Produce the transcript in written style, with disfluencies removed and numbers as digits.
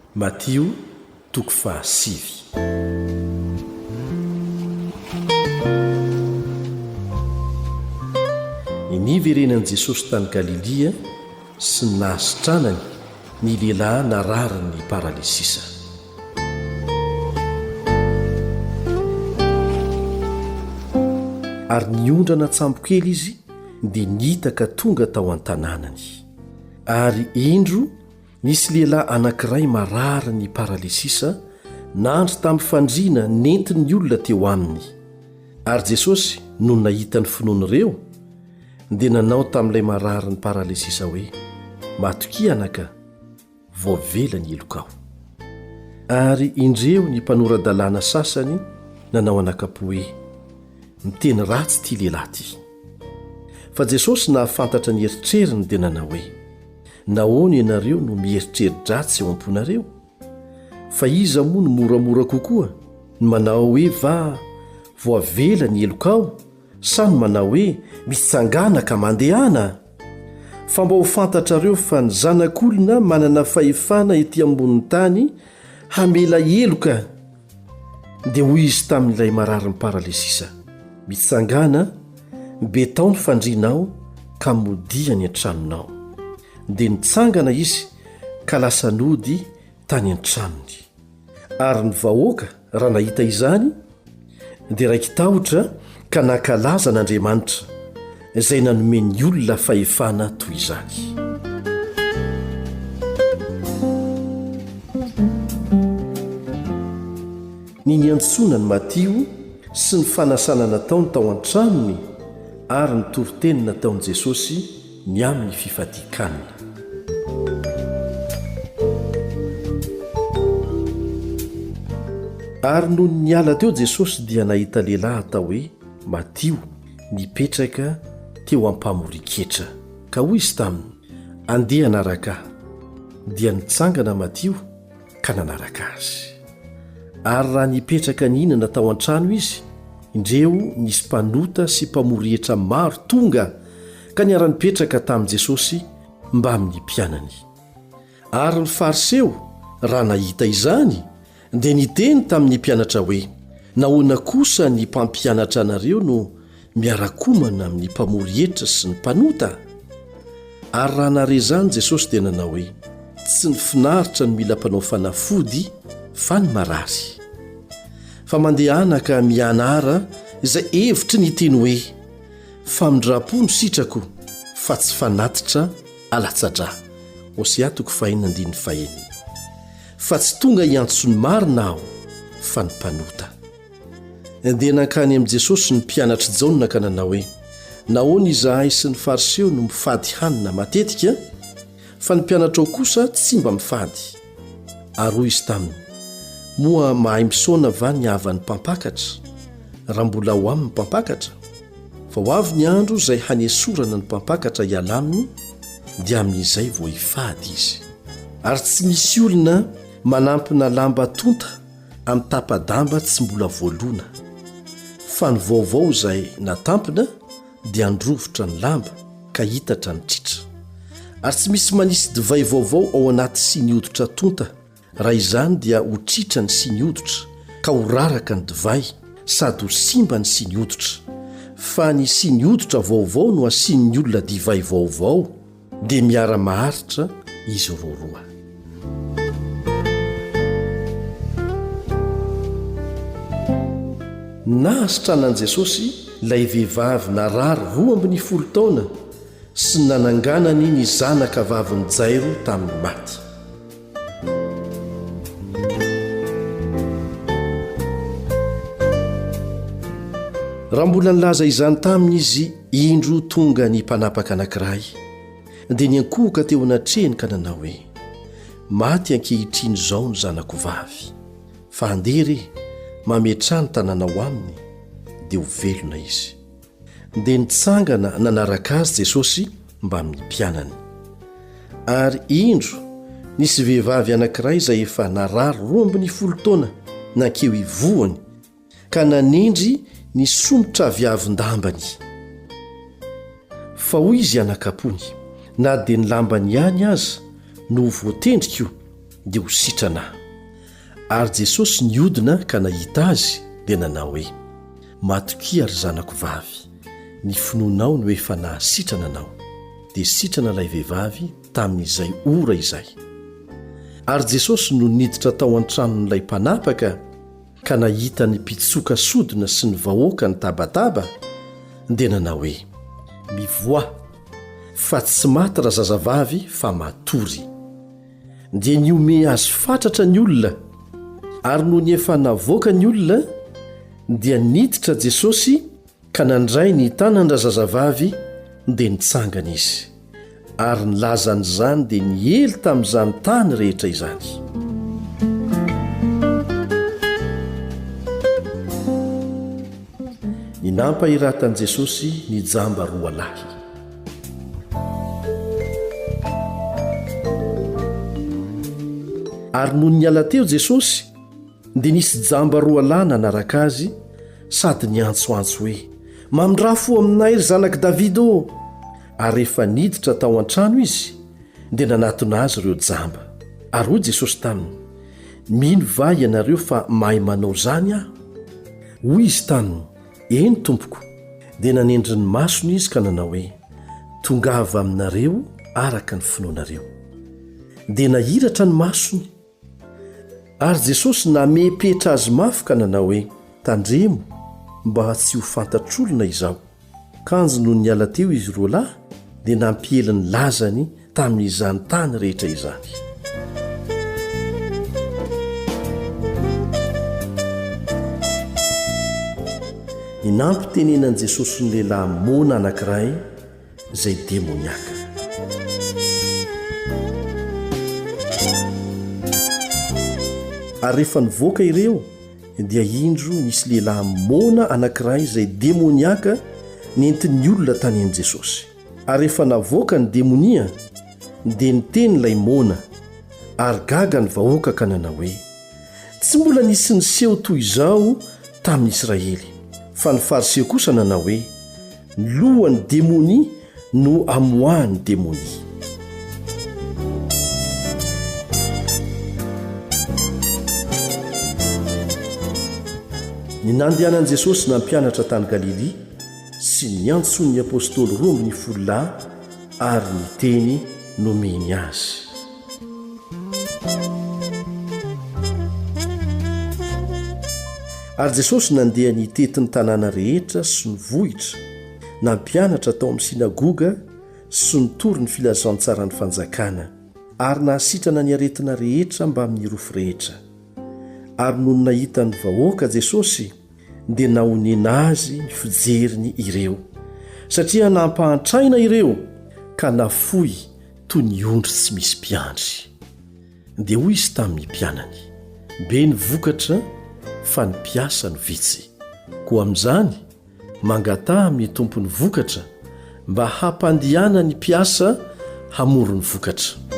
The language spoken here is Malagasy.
Matio toko fahasivy. Ny niverenan'i Jesosy tany Galilia sy ny nahasitranany ny lehilahy nararin'ny paralysisa. Ary niondrana an-tsambokely izy dia nitaka tonga tao an-tanànany. Ary indro Nisy lehilahy anankiray marary ny paralysisa nandry tamin'ny fandriana nentin'ny olona teo aminy. Ary Jesosy, nony nahita ny finoan'ireo, dia nanao tamin'ilay marary ny paralysisa hoe, Matokia anaka, voavela ny helokao. Ary indreo ny mpanora-dalàna sasany nanao anakam-po hoe, Miteny ratsy ity lehilahy ity. Fa Jesosy nahafantatra ny eritreriny dia nanao hoe, Nahoana ianareo no mieritreri-dratsy ao am-ponareo? Fa iza moa no moramora kokoa, ny manao hoe va voavela ny helokao sa ny manao hoe mitsangàna ka mandehana? Fa mba ho fantatrareo fa ny Zanak'olona manana fahefana ety ambonin'ny tany hamela heloka. Dia hoy izy tamin'ilay mararin'ny paralysisa, Mitsangàna, betao ny fandrianao ka modia any an-tranonao. Dia nitsangana izy ka lasa nody tany an-tranony. Ary ny vahoaka, raha nahita izany, dia raiki-tahotra ka nankalaza an'Andriamanitra, izay nanome ny olona fahefana toy izany. Ny niantsoana an'i Matio sy ny fanasana nataony tao an-tranony ary ny toriteny nataon'i Jesosy ny amin'ny fifadian-kanina. Ary nony niala teo Jesosy dia nahita lehilahy atao hoe Matio nipetraka teo am-pamorin-ketra, ka hoy izy taminy, Andeha hanaraka ahy. Dia nitsangana Matio ka nanaraka azy. Ary raha nipetraka nihinana tao an-trano izy, indreo nisy mpanota sy mpamory hetra maro tonga ka niara-nipetraka tamin'i Jesosy mbamin'ny mpianany. Ary ny Fariseo, raha nahita izany, dia niteny tamin'ny mpianatra hoe, Nahoana kosa ny mpampianatra anareo no miara-komana amin'ny mpamory hetra sy ny mpanota? Ary raha nahare izany Jesosy dia nanao hoe, Tsy ny finaritra no mila mpanao fanafody fa ny marary. Fa mandehana ka mianara izay hevitry ny teny hoe, Famindram-po no sitrako fa tsy fanatitra alatsa-drà. Hosea toko fahenina andininy fahenina. Fa tsy tonga hiantso ny marina aho fa ny mpanota. Dia nankany amin'i Jesosy ny mpianatr'i Jaona ka nanao hoe, Nahoana izahay sy ny Fariseo no mifady hanina matetika, fa ny mpianatrao kosa tsy mba mifady? Ary hoy izy taminy, Moa mahay misaona va ny havan'ny mpampakatra, raha mbola ao aminy ny mpampakatra? Fa ho avy ny andro izay hanesorana ny mpampakatra hiala aminy, dia amin'izay vao hifady izy. Ary tsy misy olona manampina lamba tonta amin'ny tapa-damba tsy mbola voalona, fa ny vaovao izay natampina dia handrovitra ny lamba ka hitatra ny tritra. Ary tsy misy manisy divay vaovao ao anaty siny hoditra tonta, raha izany dia ho tritra ny siny hoditra ka ho raraka ny divay sady ho simba ny siny hoditra. Fa ny siny hoditra vaovao no asian'ny olona divay vaovao. Dia miara-maharitra izy roaroa. Nahasitrana an'i Jesosy ilay vehivavy narary 12 taona sy ny nananganany ny zanaka vavin'i Jairo tamin'ny maty. Raha mbola nilaza izany taminy izy, indro tonga ny mpanapaka anankiray, dia niankohoka teo anatrehany ka nanao hoe, Maty ankehitriny izao ny zanako vavy, fa andeha re, mametraha ny tananao aminy, dia ho velona izy. Dia nitsangana nanaraka azy Jesosy mbamin'ny mpianany. Ary indro, nisy vehivavy anankiray izay efa narary 12 taona nankeo ivohony ka nanendry ny somotraviavin-dambany. Fa hoy izy anakam-pony, Na dia ny lambany ihany aza no ho voatendriko. dia ho sitrana aho. Ary Jesosy nihodina ka nahita azy, dia nanao hoe, Matokia, ry zanako vavy, ny finoanao no efa nahasitrana anao. Dia sitrana ilay vehivavy tamin'izay ora izay. Ary Jesosy nony niditra tao an-tranon'ilay mpanapaka ka nahita ny mpitsoka sodina sy ny vahoaka nitabataba, dia nanao hoe, Mivoaha, fa tsy maty razazavavy fa matory. Dia nihomehy azy fatratra ny olona, ary nony efa navoaka ny olona, dia niditra Jesosy ka nandray ny tanan-drazazavavy, dia nitsangana izy. Ary ny lazan'izany dia niely tamin'izany tany rehetra izany. Ny nampahiratan'i Jesosy ny jamba roa lahy. Ary nony niala teo Jesosy, dia nisy jamba roa lahy nanaraka azy sady niantsoantso hoe, Mamindrà fo aminay, ry Zanak'i Davida ô! Ary rehefa niditra tao an-trano izy, dia nanatona azy ireo jamba. Ary hoy Jesosy taminy, Mino va ianareo fa mahay manao izany aho? Hoy izy taminy, Eny, tompoko. Dia nanendry ny masony izy ka nanao hoe, Tongava aminareo araka ny finoanareo. Dia nahiratra ny masony. Ary Jesosy namepetra azy mafy ka nanao hoe, Tandremo mba tsy ho fantatr'olona izao. Kanjo nony niala teo izy roalahy dia nampiely ny lazany tamin'izany tany rehetra izany. Ny nampitenenan'i Jesosy ny lehilahy moana anankiray izay demoniaka. Ary rehefa nivoaka ireo, dia indro nisy lehilahy moana anankiray izay demoniaka nentin'ny olona tany amin'i Jesosy. Ary rehefa navoaka ny demonia, dia niteny ilay moana, ary gaga ny vahoaka ka nanao hoe, Tsy mbola nisy niseho toy izao tamin'ny Israely. Fa ny Fariseo kosa nanao hoe, Ny lohan'ny demonia no amoahan'ny demonia. Ny nandehanan'i Jesosy nampianatra tany Galilia sy niantsoany ny apostoly 12 lahy ary ny teny nomeny azy. Ary Jesosy nandeha nitety ny tanàna rehetra sy ny vohitra, nampianatra tao amin'ny synagoga sy nitory ny filazantsaran'ny fanjakana, ary nahasitrana ny aretina rehetra mbamin'ny rofy rehetra. Ary nony nahita ny vahoaka Jesosy, dia nahonena azy ny fijeriny ireo, satria nampahantraina ireo ka nafoy toy ny ondry tsy misy mpiandry. Dia hoy izy tamin'ny mpianany, Be ny vokatra, fa ny mpiasa no vitsy. Koa amin'izany, mangataha amin'ny Tompon'ny vokatra mba hampandianany mpiasa hamory ny vokatra.